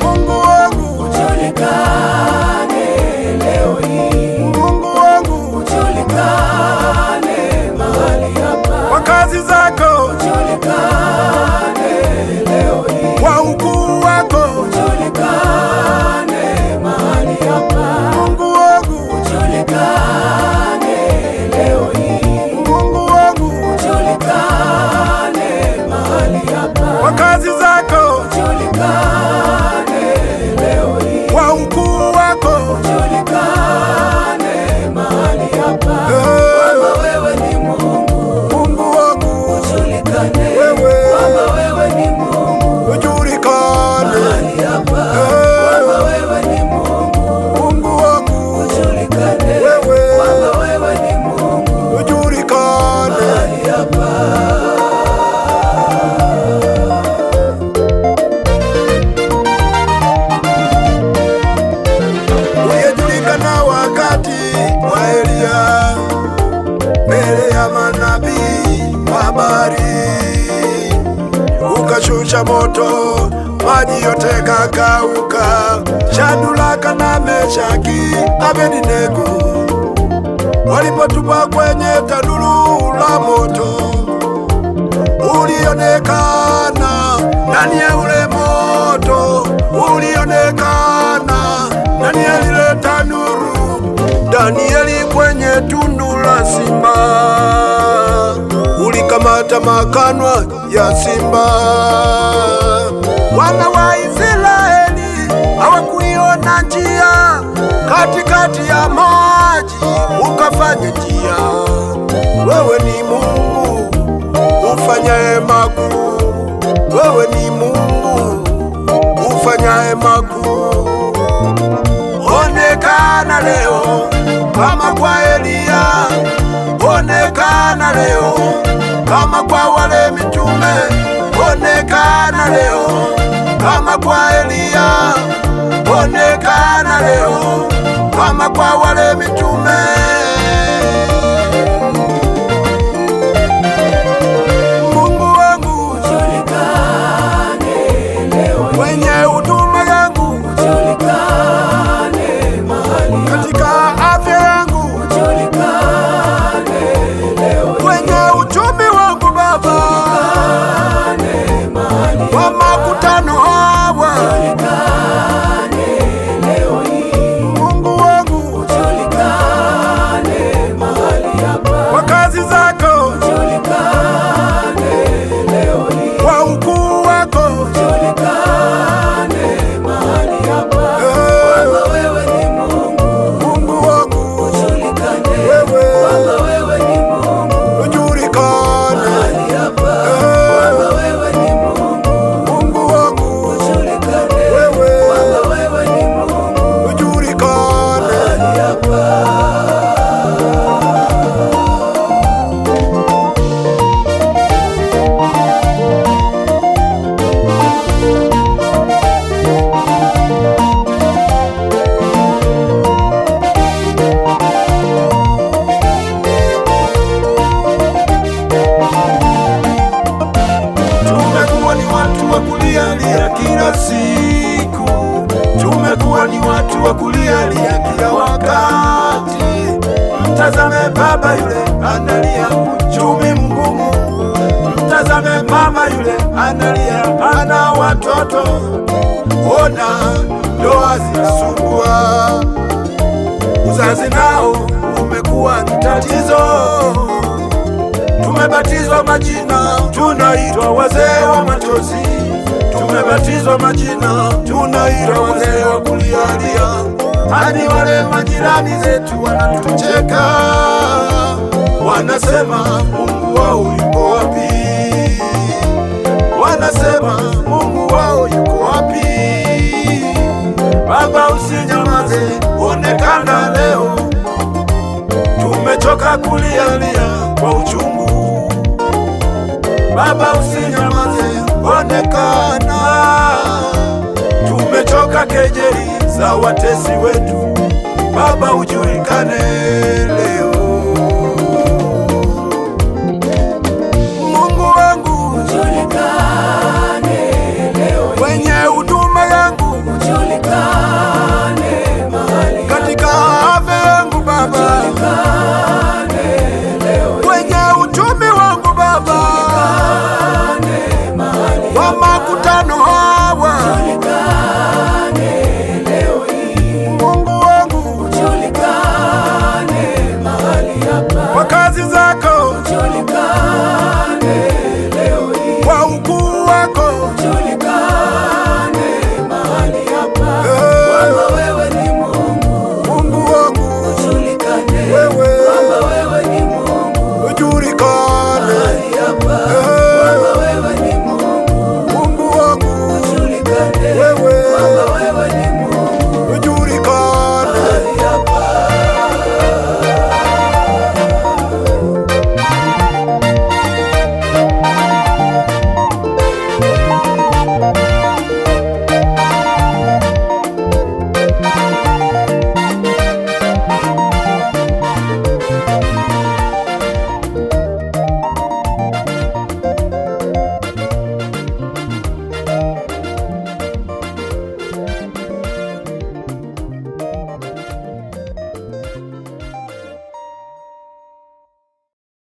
Mungu wangu, Ujulikane leo hii, Mungu wangu, ujulikane mahali hapa, kwa kazi zako, ujulikane leo hii, kwa ukuu wako, ujulikane mahali hapa, Mungu wangu, ujulikane leo hii, Mungu wangu, ujulikane mahali hapa, kwa kazi zako, ujulikane leo hii, kwa ukuu wako, ujulikane mahali hapa, Eh, kwamba wewe ni Mungu, Mungu wangu, ujulikane Wewe. kwamba wewe ni Mungu ujulikane, mahali hapa, Eh. kwamba wewe ni Mungu, Mungu wangu, ujulikane Wewe. kwamba wewe ni Mungu ujulikane. mahali hapa. Uliyejulikana wakati wa Eliya mbele ya manabii wa Baali, ukashusha moto, maji yote kakauka. Shadraka na Meshaki, Abednego walipotupa kwenye tanuru la moto, ulionekana ndani ya ule moto, ulionekana ndani ya lile tanuru. Danieli kwenye tundu la simba, ulikamata makanwa ya simba. Wana wa Israeli hawakuiona njia, katikati ya maji ukafanya njia. Wewe ni Mungu ufanyaye makuu, wewe ni Mungu ufanyaye makuu. Onekana leo kama kwa Eliya, onekana leo kama kwa wale mitume, onekana leo kama kwa Eliya, onekana leo kama kwa wale mitume. Mungu wangu, Ujulikane leo hii, kwenye huduma yangu, ujulikane mahali hapa, katika afya yangu, ujulikane leo hii, kwenye uchumi wangu Baba, ujulikane mahali kwa makutano hawa, ujulikane leo hii, Mungu wangu, ujulikane mahali hapa, kwa kazi zako, ujulikane leo hii, kwa ukuu wako, ujulikane mahali hapa, Eh, kwamba wewe ni Mungu, Mungu wangu, ujulikane Wewe. kwamba wewe ni Mungu ujulikane, mahali hapa, kwamba wewe ni Mungu, Mungu wangu, ujulikane Wewe. kwamba wewe ni Mungu ujulikane. mahali hapa. Tumekuwa ni watu wa kulialia kila siku, tumekuwa ni watu wa kulialia kila wakati. Mtazame baba yule analia, uchumi mgumu. Mtazame mama yule analia, ana watoto. Ona ndoa zinasumbua, uzazi nao umekuwa ni tatizo. Tumebatizwa majina, tunaitwa wazee wa machozi. Tumebatizwa majina, tunaitwa wazee wa kulialia. Hadi wale majirani zetu wanatucheka, wanasema Mungu wao yuko wapi? Wanasema Mungu wao yuko wapi? Baba usinyamaze, onekana leo. Tumechoka kulialia kwa uchungu. Baba usinyamaze, kejeli za watesi wetu, Baba ujulikane leo. Mungu wangu Ujulikane leo hii. Kwenye huduma yangu, Ujulikane mahali katika afya yangu Baba, ujulikane leo hii. Kwenye uchumi wangu Baba, Ujulikane mahali kwa makutano hawa, ujulikane leo hii. Mungu wangu, Ujulikane mahali hapa. Kwa kazi zako, Ujulikane leo hii. Kwa ukuu wako. Ujulikane.